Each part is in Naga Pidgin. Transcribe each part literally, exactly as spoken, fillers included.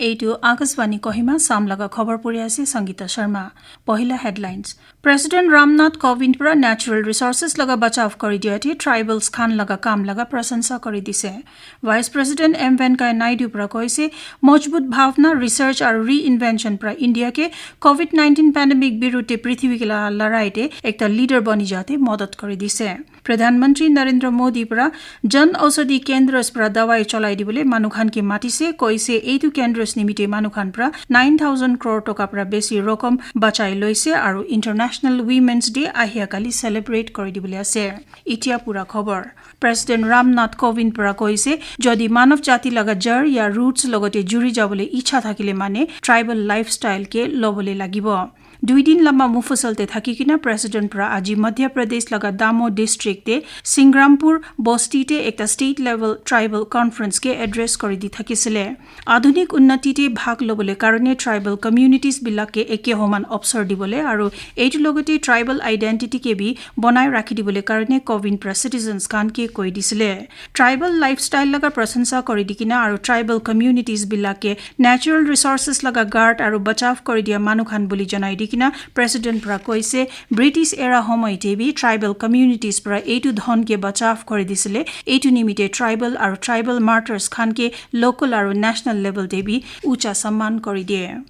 Eitu Akashvani Kohima, Sam laga khobor puri ase Sangeeta Sharma. Pohila headlines. President Ram Nath Kovind pra natural resources laga bachav kuri dia te tribals khan laga kam laga prasansa kuri dise. Vice President M Venkaiah Naidu pra koise, mojbut bhavna, research aru reinvention pra India ke covid nineteen pandemic biruddhe prithvi ke la larai te ekta leader bani jate madad kuri dise. Pradhan Mantri Narendra Modi pra Jan Aushadhi Kendras pra dawai cholai dibole manu khan ke matise, koise eitu kendras nimite manu khan pra nine thousand crore toka pra besi rokom bachai loise aru International Women's Day ahia kali celebrate kuri dibole ase. Itia pura khobor. President Ram Nath Kovind pra koise, jodi manav jati laga jar ya roots logote juri jabole ichha thakile mane tribal lifestyle ke lobole lagibo. Dui din lama Mufusal te thaki kina President pra aji Madhya Pradesh laga Damo district te Singrampur bosti te ekta state level tribal conference ke address kuri di thakisile. Adhunik unnati te bhag lobole karone tribal communities bilak ke eke homan opsor dibole aru eitu logote tribal identity ke bi bonai rakhi dibole karone Kovind pra citizens khan ke koi disile. Tribal lifestyle laga prasansa kuri dikina aru tribal communities bilak ke natural resources laga guard aru bachav kuri dia manu khan buli janai dikina President pra koise, British era homoi te bi tribal communities pra eitu dhon ke bachav kuri disile, eitu nimite tribal aru tribal martyrs khan ke local aru national level te bi ucha samman kuri diye.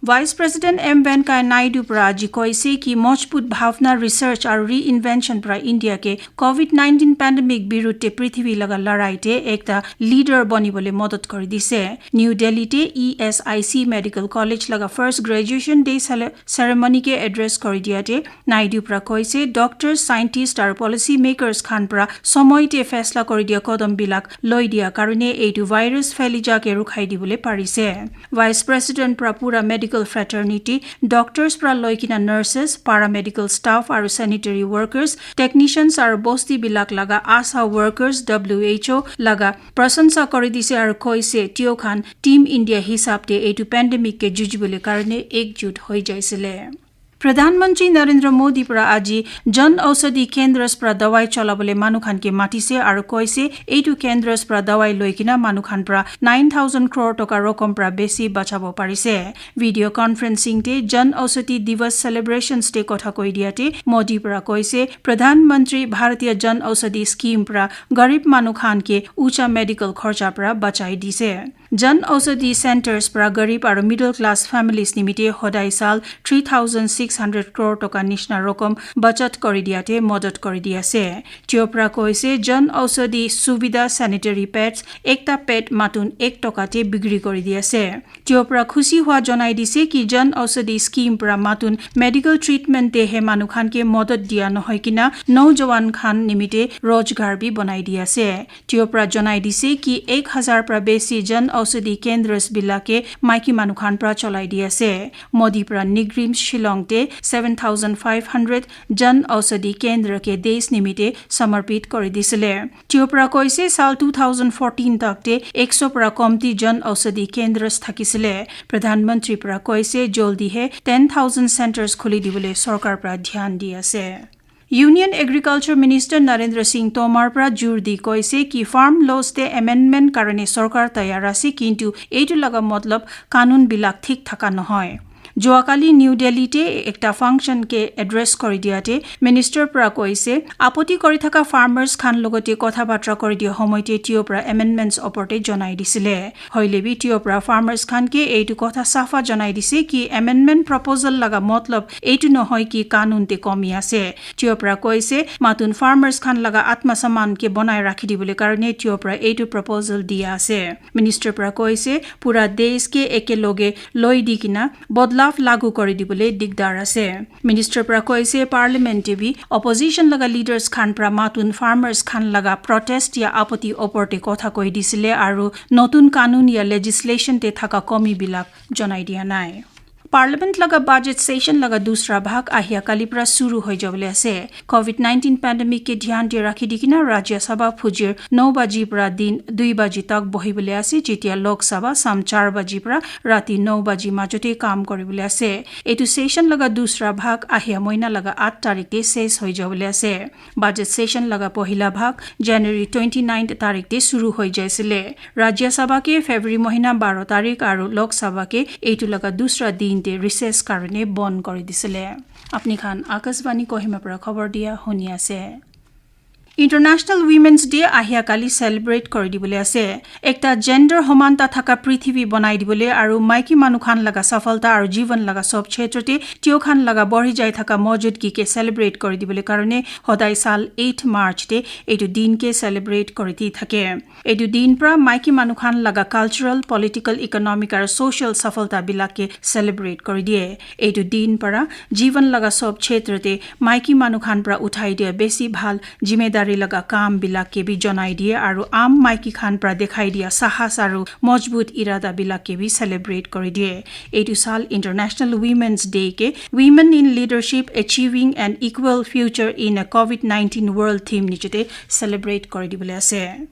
Vice President M Venkaiah Naidu pra aji koise ki mojbut bhavna, research aru reinvention pra India ke covid nineteen pandemic biruddhe prithvi laga larai te ekta leader bani bole madad kuri dise. New Delhi te E S I C Medical College laga first graduation day cele-, ceremony ke address kuri dia te Naidu pra koise, doctors, scientists aru policy makers khan pra somoi te faisla kuri dia kodom bilak loi dia karone eitu virus pheli ja ke rukhai dibole parise. Vice President pra pura medical fraternity, doctors pra loi kina nurses, paramedical staff aru sanitary workers, technicians aru bosti bilak laga ASHA workers, W H O laga prasansa kuri dise aru koise tio khan Team India hisab te eitu pandemic ke jujibole karone ekjut hoi jaisile. Pradhan Mantri Narendra Modi pra aji Jan Aushadhi Kendras pra dawai cholabole manu khan ke matise aru koise eitu kendras pra dawai loi kina manu khan pra nine thousand crore toka rokom pra besi bachabo parise. Video conferencing te Jan Aushadhi Divas celebrations te kotha koi dia te Modi pra koise Pradhan Mantri Bharatiya Jan Aushadhi Scheme pra garib manu khan ke ucha medical khorcha pra bachai dise. Jan Aushadhi Centers pra garib aru middle class families nimite hodai sal three thousand six hundred crore toka nishna rokom bachat kuri diate madad kuri di ase. Tio pra koise Jan Aushadhi Suvidha sanitary pads ekta pad matun ek toka te bikri kuri di ase. Tio pra khushi hua janai dise ki Jan Aushadhi scheme pra matun medical treatment te he manu khan ke madad dia nohoi kina naujawan khan nimite rojgar bi banai di ase. Tio pra janai dise ki ek hazar pra besi Jan Aushadhi Kendras bilake maiki manu khan pra cholai di ase. Modi pra Nigrim Shillong te seven thousand five hundred Jan Aushadhi Kendra ke desh nimite samarpit kori disile. Tio pra koise sal two thousand fourteen tak te ekso pra komti Jan Aushadhi Kendras thakisile. Pradhan Mantri pra koise joldi he ten thousand centers khuli dibole sorkar pra dhyan di ase. Union Agriculture Minister Narendra Singh Tomar pra jur di koise ki farm laws te amendment karone sorkar tayar ase, kintu eitu laga matlab kanun bilak thik thaka nohoi. Joakali New Delhi te ekta function ke address kori diate minister pra koise apoti kori thaka farmers khan logote kotha batra kori dia homoite tio pra amendments opor te janai disile. Hoile bi tio pra farmers khan ke eitu kotha safa janai dise ki amendment proposal laga matlab eitu nohoi ki kanun te komi ase. Tio pra koise matun farmers khan laga atma saman ke bonai rakhi dibole karone tio pra eitu proposal dia ase. Minister pra koise pura desh ke ekeloge loi di kina bodlav lagu kori dibole digdar ase. Minister pra koise parliament te bi opposition laga leaders khan pra matun farmers khan laga protest ya apoti opor te kotha koi disile aru notun kanun ya legislation te thaka komi bilak janai dia nai. Parliament laga budget session laga dusra bhag ahia kali pra suru hoi jabole ase. Covid nineteen pandemic ke dhyan te rakhi di kina Rajya Sabha phujir nine baji pra din two baji tak bohi bole ase, jetia Lok Sabha sam four baji pra rati nine baji majote kam kori bole ase. Etu session laga dusra bhag ahia moina laga eight tarik te ses hoi jabole ase. Budget session laga pohila bhag January twenty-ninth tarik te suru hoi jaisile. Rajya Sabha ke February mohina baro tarik aru Lok Sabha ke etu laga dusra din te recess karone bon kori disile. Apni khan Akashvani Kohima pra khobor dia huni ase. International Women's Day ahia kali celebrate kori dibole ase. Ekta gender homanta thaka prithivi banai dibole aru maiki manu khan laga safalta aru jivan laga sob kshetra te tio khan laga bori jai thaka mojudgi ke celebrate kori dibole karone hodai sal eight March te etu din ke celebrate kori di thake. Etu din pra maiki manu khan laga cultural, political, economic aru social safalta bilak ke celebrate kori diye. Etu din pra jivan laga sob kshetra te maiki manu khan pra uthai dia besi bhal jimedari laga kam bilak ke bi janai diye aru am maiki khan pra dekhai dia sahas aru mojbut irada bilak ke bi celebrate kori diye. Etu sal International Women's Day ke Women in Leadership, Achieving an Equal Future in a Covid nineteen World theme nichete celebrate kori dibole ase.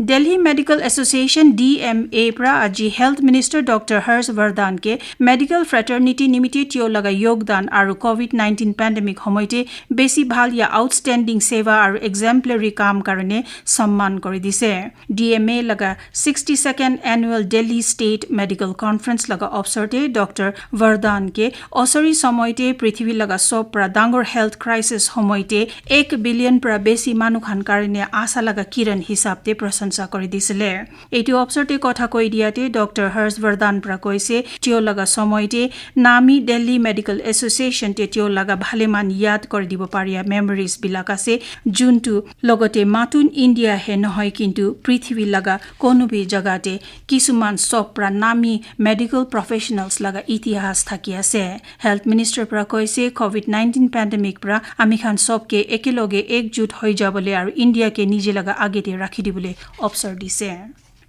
Delhi Medical Association, D M A pra aji Health Minister Doctor Harsh Vardhan ke medical fraternity nimite tio laga yogdan aru Covid nineteen pandemic homoite besi bhal ya outstanding seva aru exemplary kam karone samman kori dise. D M A laga sixty-second Annual Delhi State Medical Conference laga opsor te Doctor Vardhan ke osori somoy te prithivi laga sob pra dangor health crisis homoy te ek billion pra besi manu khan karone asa laga kiran hisab te prasansa kori disile. Etu opsor te kotha koi dia te Doctor Harsh Vardhan pra koise tio laga somoy te nami Delhi Medical Association te tio laga bhale man yad kori dibo paria memories bilak ase juntu logote matun India he nohoi kintu prithivi laga konubi jaga te kisuman sob pra nami medical professionals laga itihas thaki ase. Health Minister pra koise Covid nineteen pandemic pra ami khan sob ke ekeloge ekjut hoi jabole aru India ke nije laga age te rakhi dibole opsor dise.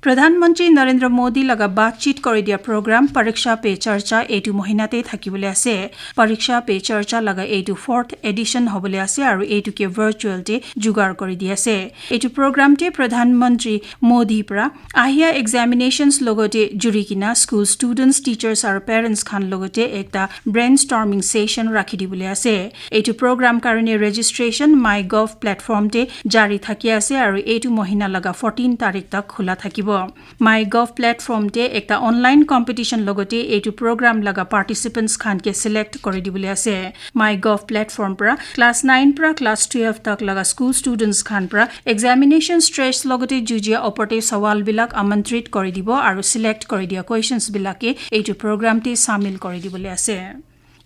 Pradhan Mantri Narendra Modi laga baatchit kori dia program Pariksha Pe Charcha etu mohina te thakibole ase. Pariksha Pe Charcha laga etu fourth edition hobole ase aru etu ke virtual te jugar kori di ase. Etu program te Pradhan Mantri Modi pra ahia examinations logote juri kina school students, teachers aru parents khan logote ekta brainstorming session rakhi dibole ase. Etu program karone registration MyGov platform te jari thaki ase aru etu mohina laga fourteen tarik tak khula thakibo. MyGov platform te ekta online competition logote etu program laga participants khan ke select kori dibole ase. MyGov platform pra class nine pra class twelve tak laga school students khan pra examination stress logote jujia opor te sawal bilak amantrit kori dibo aru select kori dia questions bilak ke etu program te samil kori dibole ase.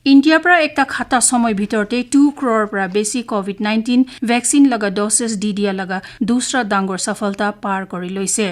India pra ekta khata somoy bhitor te two crore pra besi Covid nineteen vaccine laga doses di dia laga dusra dangor safalta par kori loise.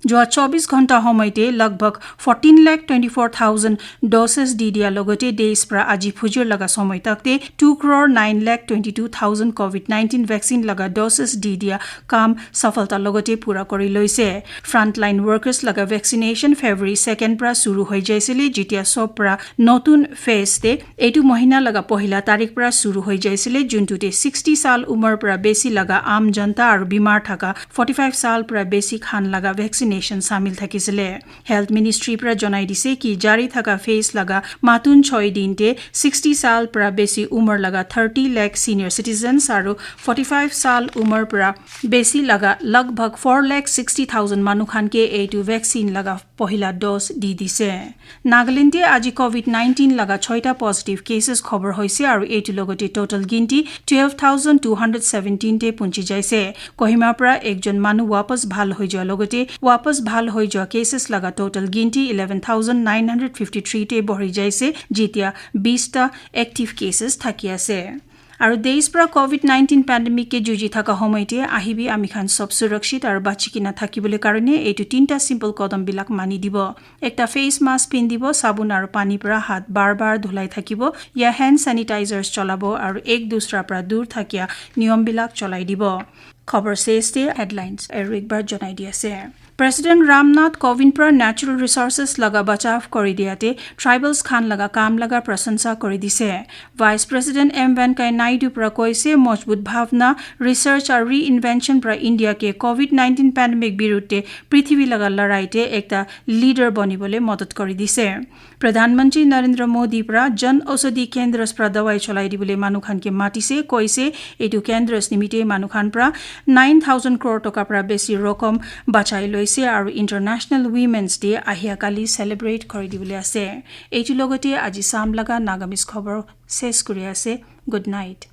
Jua chobis ghonta homoy te lagbhag fourteen lakh twenty-four thousand doses di dia logote desh pra aji phujir laga somoy takte two crore nine lakh twenty-two thousand Covid nineteen vaccine laga doses di dia kam safalta logote pura kori loise. Frontline workers laga vaccination February second pra suru hoi jaisile, jetia sob pra notun phase te etu mohina laga pohila tarik pra suru hoi jaisile, juntu te sixty sal umar pra besi laga am janta aru bimar thaka forty-five sal pra besi khan laga vaccination samil thakisile. Health Ministry pra janai dise ki jari thaka phase laga matun choi din te sixty sal pra besi umar laga thirty lakh senior citizens aru forty-five sal umar pra besi laga lagbhag four lakh sixty thousand manu khan ke etu vaccine laga pohila dose di dise. Nagaland te aji Covid nineteen laga choita positive cases khobor hoise aru etu logote total ginti twelve thousand two hundred seventeen te punchi jaise. Kohima pra ekjon manu wapas bhal hoi jua logote wapas bhal hoi jua cases laga total ginti eleven thousand nine hundred fifty-three te bori jaise, jetia bista active cases thaki ase. Aru desh pra Covid nineteen pandemic ke juji thaka homoy te ahibi ami khan sob surakshit aru bachi kina thakibole karone etu tinta simple kodom bilak mani dibo. Ekta face mask pindibo, sabun aru pani pra hath bar bar dhulai thakibo, ya hand sanitizers cholabo aru ek dusra pra dur thakia niyom bilak cholai dibo. Khobor ses te headlines aru ek bar janai di ase. President Ramnath Kovind pra natural resources laga bachav kori diate tribals khan laga kam laga prasansa kori dise. Vice President M Venkaiah Naidu pra koise, mojbut bhavna, research aru reinvention pra India ke covid nineteen pandemic biruddhe prithivi laga larai te ekta leader bonibole madad kori dise. Pradhan Mantri Narendra Modi pra Jan Aushadhi Kendras pra dawai cholai dibole manu khan ke matise, koise etu kendras nimite manu khan pra nine thousand crore toka pra besi rokom bachai loise aru International Women's Day ahia kali celebrate kori dibole ase. Etu logote aji sam laga Nagamese khobor ses kuri ase. Good night.